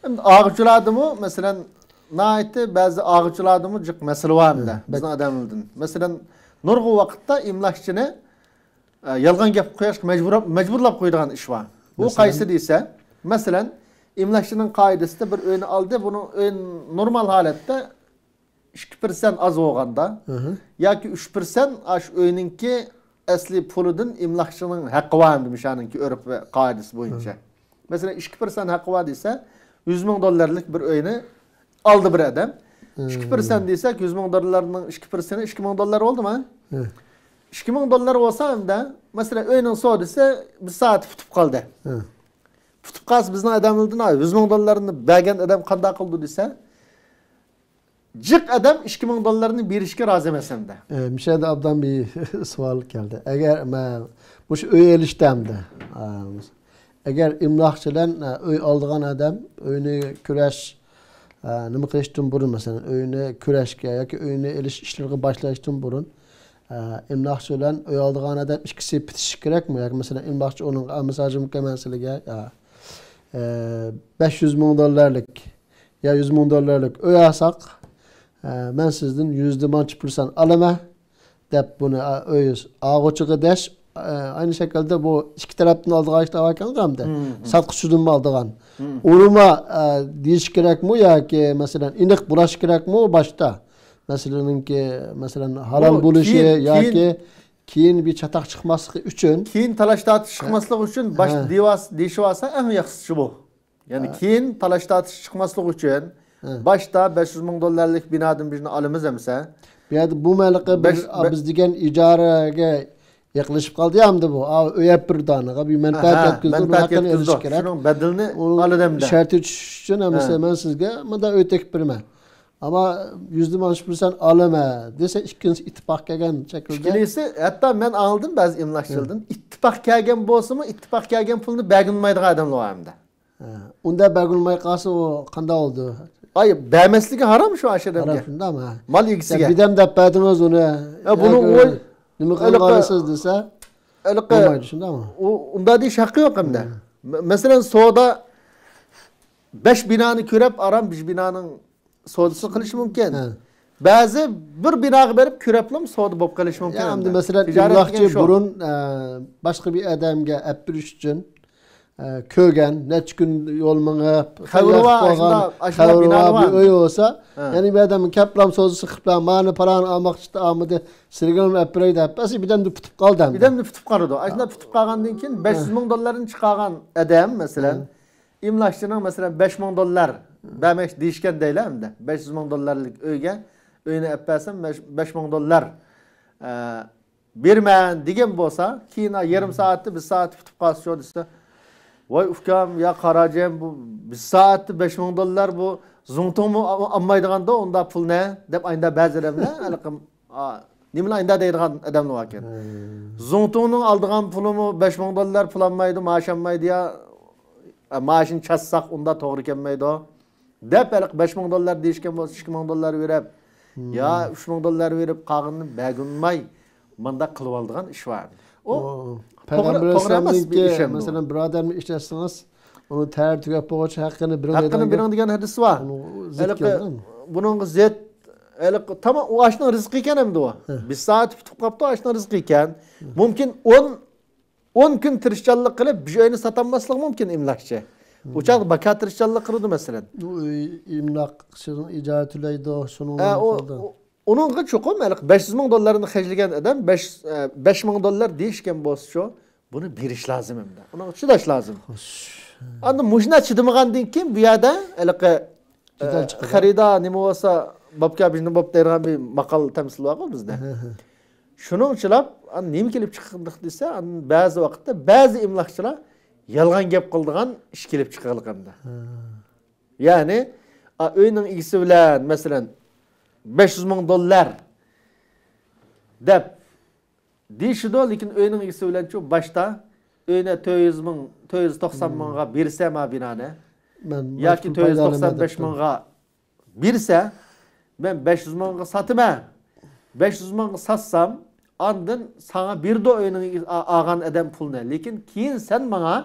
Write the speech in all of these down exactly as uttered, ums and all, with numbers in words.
ئەمدى ئالغۇچىلاردىمۇ، مەسىلەن، ناھايىتى بەزى ئالغۇچىلاردىمۇ جىق مەسىلە بار ئەمدى، ھە، بىزنىڭ ئادەملەردىن. مەسىلەن، نۇرغۇن ۋاقىتتا ئېملاكچىنى، ئە، يالغان گەپ قويۇشقا مەجبۇر، مەجبۇرلاپ قويىدىغان ئىش بار. بۇ مەسىلەن؟ قايسى دېسە، مەسىلەن، ئېملاكچىنىڭ قائىدىسىدە بىر ئۆينى ئالدى، بۇنىڭ ئۆي نورمال ھالەتتە ئىككى پىرسەنت ئاز بولغاندا، ئاھا، ياكى ئۈچ پىرسەنت ئاشۇ ئۆينىڭكى ئەسلى پۇلىدىن ئېملاقچىنىڭ ھەققى بار ئەمدى مۇشۇنىڭكى ئۆرپ ۋە قائىدىسى بويىچە. مەسىلەن، ئىككى پىرسەنت ھەققى بار دېسە، يۈز مىڭ دوللارلىق بىر ئۆينى ئالدى بىر ئادەم. ئىككى پىرسەنت دېسەك، يۈز مىڭ دوللارنىڭ ئىككى پىرسەنت ئىككى مىڭ دوللار بولدىمۇ؟ ئىككى مىڭ دوللار بولسا ئەمدى، مەسىلەن، ئۆينىڭ سودىسى بىر سائەت پۈتۈپ قالدى. پۈتۈپ قالسا بىزنىڭ ئادەملەردىن، «ھە، يۈز مىڭ دوللارنى بەرگەن ئادەم قانداق قىلىدۇ؟» دېسە، جىق ئادەم ئىككى مىڭ دوللارنى بېرىشكە رازى ئەمەس ئەمدى. ئە، مۇشۇ يەردە ئابدان بىر سوئال كەلدى. ئەگەر مەن مۇشۇ ئۆي ئېلىشتا ئەمدى، ئە، ئەگەر ئېملاقچى بىلەن، ئە، ئۆي ئالىدىغان ئادەم ئۆينى كۈرەش، ئە، نېمە قىلىشتىن بۇرۇن، مەسىلەن، ئۆينى كۈرەشكە ياكى ئۆينى ئېلىش ئىشلىرىغا باشلاشتىن بۇرۇن، ئە، ئېملاقچى بىلەن ئۆي ئالىدىغان ئادەم ئىككىسى پۈتۈشى كېرەكمۇ؟ ياكى، مەسىلەن، ئېملاقچى ئۇنىڭغا، مىسال ئۈچۈن، مەن سىلىگە، يا، ئە، بەش يۈز مىڭ دوللارلىق يا يۈز مىڭ دوللارلىق ئۆي ئالساق، ئە، مەن سىزدىن يۈزدە مانچە پىرسەنت ئالىمەن دەپ بۇنى، ئە، ئۆي ئالغۇچىغا دەش، ئە، ئەينى شەكىلدە بۇ ئىككى تەرەپتىن ئالىدىغان ئىشلار باركەن ئەمدى. ساتقۇچىدىنمۇ ئالىدىغان. ئۇنىمۇ، ئە، دېيىش كېرەكمۇ ياكى، مەسىلەن، ئېنىق بولاش كېرەكمۇ باشتا؟ مەسىلىنىڭكى، مەسىلەن، ھالال بولۇشى ياكى كېيىن بىر چاتاق چىقماسلىقى ئۈچۈن. كېيىن تالاش تارتىش چىقماسلىقى ئۈچۈن باشتا دېيىۋالسا، ئەڭ ياخشىسى بۇ. يەنى كېيىن تالاش تارتىش چىقماسلىقى ئۈچۈن باشتا بەش يۈز مىڭ دوللارلىق بىنادىن بىرنى ئالىمىز ئەمىسە. بۇ يەردە بۇ مەلىقى بىز دېگەن ئىجارىگە يېقىنلىشىپ قالدى ئەمدى بۇ. ئۆي ئەپ بىر دانىغا بىر مەنپەئەت يەتكۈزدى، ئۇنىڭ ھەققىنى ئېلىش كېرەك. شۇنىڭ بەدىلىنى ئالىدۇ ئەمدى. شەرتى چۈشۈش ئۈچۈن ئەمىسە مەن سىزگە مۇنداق ئۆي تېپىپ بېرىمەن. ئەمما يۈزدە مانا شۇ پىرسەنت ئالىمەن دېسە، ئىككىنچىسى ئىتتىپاق كەلگەن شەكىلدە. ئىككىنچىسى، ھەتتا مەن ئاڭلىدىم بەزى ئېملاكچىلاردىن، ئىتتىپاق كەلگەن بولسىمۇ، ئىتتىپاق كەلگەن پۇلنى بەرگىلى بولمايدىغان ئادەملەر بار ئەمدى. ھە. ئۇنداق بەرگىلى بولماي قالسا، ئۇ قانداق بولىدۇ؟ ئاي، بەرمەسلىكى ھارام شۇ ئاشۇ ئادەمگە. ھارام شۇنداقمۇ؟ مال ئىگىسىگە. بىردەم دەپ بەردىڭىز ئۇنى. ھە، بۇنىڭ ياكى ئۇ نېمە قىلىپ بارىسىز دېسە، ھېلىقى بولمايدۇ، شۇنداقمۇ؟ ئۇ، ئۇنداق دېيىش ھەققى يوق ئەمدى. ھە. مە-، مەسىلەن، سودا بەش بىنانى كۆرۈپ، ئاران بىر بىنانىڭ سودىسىنى قىلىشى مۇمكىن. ھە. بەزى بىر بىناغا بېرىپ كۆرۈپلا سودا بولۇپ قېلىشى مۇمكىن يا، ئەمدى. مەسىلەن، تىجارەت ئېملاكچى دېگەن شۇ. بۇرۇن، ئە، باشقا بىر ئادەمگە ئەپ بېرىش ئۈچۈن، ئە، كۆرگەن، نەچچە كۈن يول مېڭىپ، خەۋىرى بار، قالغان، ئاشۇنداق، ئاشۇنداق خەۋىرى بار بىر ئۆي بولسا، ھە. يەنە بىر ئادەم كەپلام سودىسى قىلىپلا، مانا پالان ئالماقچى ئالمىدى، سىلىگىمۇ ئەپ بېرەي دەپ، بەس بىردەمدە پۈتۈپ قالدى ئەمدى. بىردەمدە پۈتۈپ قالىدۇ. ئاشۇنداق پۈتۈپ قالغاندىن كېيىن بەش يۈز مىڭ دوللارنى چىقارغان ئادەم، مەسىلەن، ھە. ئېملاكچىنىڭ، مەسىلەن، بەش مىڭ دوللار بەرمەكچى دېيىشكەن دەيلى ئەمدى. بەش يۈز مىڭ دوللارلىق ئۆيگە، ئۆينى ئەپ بەرسەم، بەش، بەش مىڭ دوللار، ئە، بېرىمەن دېگەن بولسا، كېيىن يېرىم سائەتتە، بىر سائەتتە پۈتۈپ قالسا شۇ دېسە، ۋاي ئۇكام، يا قاراجىيەم، بۇ بىر سائەتتە بەش مىڭ دوللار، بۇ زۇڭتۇڭمۇ ئالمايدىغاندا ئۇنداق پۇلنى، دەپ ئاينىدا بەزى ئادەملەر ھېلىقى، ئا، نېمىلا ئاينىدا دەيدىغان ئادەملەر باركەن. ھە. زۇڭتۇڭنىڭ ئالىدىغان پۇلىمۇ بەش مىڭ دوللار پۇل ئالمايدۇ، مائاش ئالمايدۇ يا، ئا، مائاشىنى چاتساق ئۇنداق توغرا كەلمەيدۇ. دەپ ھېلىقى بەش مىڭ دوللار دېيىشكەن بولسا، ئىككى مىڭ دوللار بېرىپ، يا ئۈچ مىڭ دوللار بېرىپ، قالغىنىنى بەرگۈلمەي، مۇنداق قىلىۋالىدىغان ئىش بار. ئۇ توغرا، توغرا ئەمەس بىر ئىش ئەمدى ئۇ. مەسىلەن، بىر ئادەمنى ئىشلەتسىڭىز، ئۇنىڭ تەرى تۈگەپ بولغۇچە ھەققىنى بېرىڭ ھەققىنى دەيدىغان بېرىڭ دېگەن ھەدىس بار. ھېلىقى بۇنىڭغا زىت، ھېلىقى، تامام، ئۇ ئاشنىڭ رىزقى ئىكەن ئەمدى ئۇ. ھە. بىر سائەت پۈتۈپ قاپتۇ، ئاشنىڭ رىزقى ئىكەن. ھە. مۇمكىن ئون ئون كۈن تىرىشچانلىق قىلىپ، بىر ئۆينى ساتالماسلىقى مۇمكىن ئېملاكچى. ئۇ چاغدا باكا تىرىشچانلىق قىلىدۇ، مەسىلەن. ئۇ ئۆي ئېملاقچىنىڭ ئىجارە تۆلەيدۇ، شۇنىڭ ئە، ئۇ، ئۇ، ئۇنىڭغا چوقۇم ھېلىقى بەش يۈز مىڭ دوللارنى خەجلىگەن ئادەم بەش، ئە، بەش مىڭ دوللار دېيىشكەن بولسىچۇ، بۇنى بېرىش لازىم ئەمدى. ئۇنىڭغا چىداش لازىم. خوش. ئاندىن مۇشۇنداق چىدىمىغاندىن كېيىن بۇ يەردە ھېلىقى ئە، خېرىدار نېمە بولسا، بابكا بىژنى بوپ دەيدىغان بىر ماقال تەمسىل بارغۇ بىزدە. ھە، ھە. شۇنىڭ ئۈچۈنلا، ئاندىن نېمە كېلىپ چىققىندىق دېسە، ئاندىن بەزى ۋاقىتتا بەزى ئېملاكچىلار يالغان گەپ قىلىدىغان ئىش كېلىپ چىقىدىغان ئەمدى. ھە. يەنى، ئا، ئۆينىڭ ئىگىسى بىلەن، مەسىلەن، بەش يۈز مىڭ دوللار دەپ دېيىشىدۇ، لېكىن ئۆينىڭ ئىگىسى بىلەنچۇ باشتا ئۆينى تۆت يۈز مىڭ، تۆت يۈز توقسان مىڭغا بېرسە ما بىنانى، ياكى تۆت يۈز توقسان بەش مىڭغا بېرسە، مەن بەش يۈز مىڭغا ساتىمەن. بەش يۈز مىڭغا ساتسام، ئاندىن ساڭا بېرىدۇ ئۆينىڭ ئا-، ئالغان ئادەم پۇلنى. لېكىن كېيىن سەن ماڭا،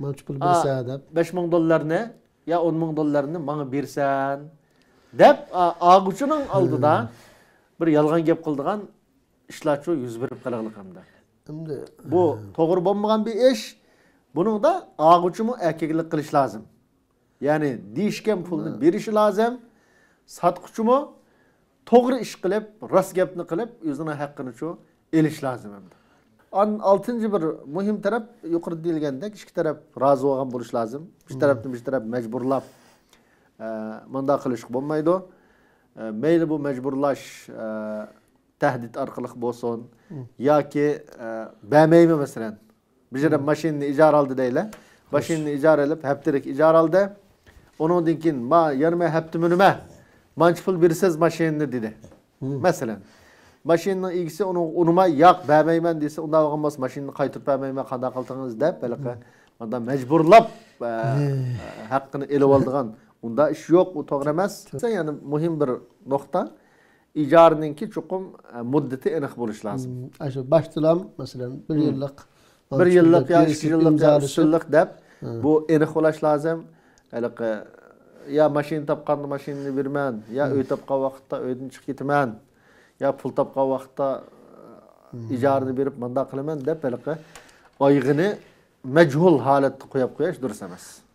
مانچە پۇل بېرىسەن دەپ، بەش مىڭ دوللارنى يا ئون مىڭ دوللارنى ماڭا بېرىسەن دەپ، ئا-، ئالغۇچىنىڭ ئالدىدا بىر يالغان گەپ قىلىدىغان ئىشلارچۇ يۈز بېرىپ قېلىغلىق ئەمدى. ئەمدى بۇ توغرا بولمىغان بىر ئىش. بۇنىڭدا ئالغۇچىمۇ ئەركەكلىك قىلىش لازىم. يەنى دېيىشكەن پۇلنى بېرىشى لازىم. ساتقۇچىمۇ توغرا ئىش قىلىپ، راست گەپنى قىلىپ، ئۆزىنىڭ ھەققىنىچۇ ئېلىش لازىم ئەمدى. ئان-، ئالتىنچى بىر مۇھىم تەرەپ، يۇقىرىدا دېيىلگەندەك، ئىككى تەرەپ رازى بولغان بولۇش لازىم. بىر تەرەپنى بىر تەرەپ مەجبۇرلاپ، ئە، مۇنداق قىلىشقا بولمايدۇ. ئە، مەيلى بۇ مەجبۇرلاش، ئە، تەھدىت ئارقىلىق بولسۇن ياكى، ئە، بەرمەيمەن، مەسىلەن، بىر يەردە ماشىنىنى ئىجارە ئالدى دەيلى. ماشىنىنى ئىجارە ئېلىپ، ھەپتىلىك ئىجارە ئالدى. ئۇنىڭدىن كېيىن، ما، يەنە مەن ھەپتە مۈنىمەن، مانچە پۇل بېرىسىز ماشىنىنى، دېدى. مەسىلەن، ماشىنىنىڭ ئىگىسى ئۇنىڭغا ئۇنىماي، ياق، بەرمەيمەن دېسە، ئۇنداق بولغان بولسا، ماشىنىنى قايتۇرۇپ بەرمەيمەن، قانداق قىلدىڭىز دەپ، ھېلىقى مۇنداق مەجبۇرلاپ، ئە، ھەققىنى ئېلىۋالىدىغان ئۇنداق ئىش يوق، ئۇ توغرا ئەمەس. يەنە مۇھىم بىر نۇقتا، ئىجارىنىڭكى چوقۇم، ئە، مۇددىتى ئېنىق بولۇشى لازىم. مم، ئاشۇ باشتىلا، مەسىلەن، بىر يىللىق، بىر يىللىق يا ئىككى يىللىق يا ئۈچ يىللىق دەپ، بۇ ئېنىق بولۇش لازىم. ھېلىقى، يا ماشىنا تاپقاندا ماشىنىنى بېرىمەن، يا ئۆي تاپقان ۋاقىتتا ئۆيدىن چىقىپ كېتىمەن، يا پۇل تاپقان ۋاقىتتا، ئە، ئىجارىنى بېرىپ مۇنداق قىلىمەن دەپ، ھېلىقى ئايىغىنى مەجھۇل ھالەتتە قويۇپ قويۇش دۇرۇس ئەمەس.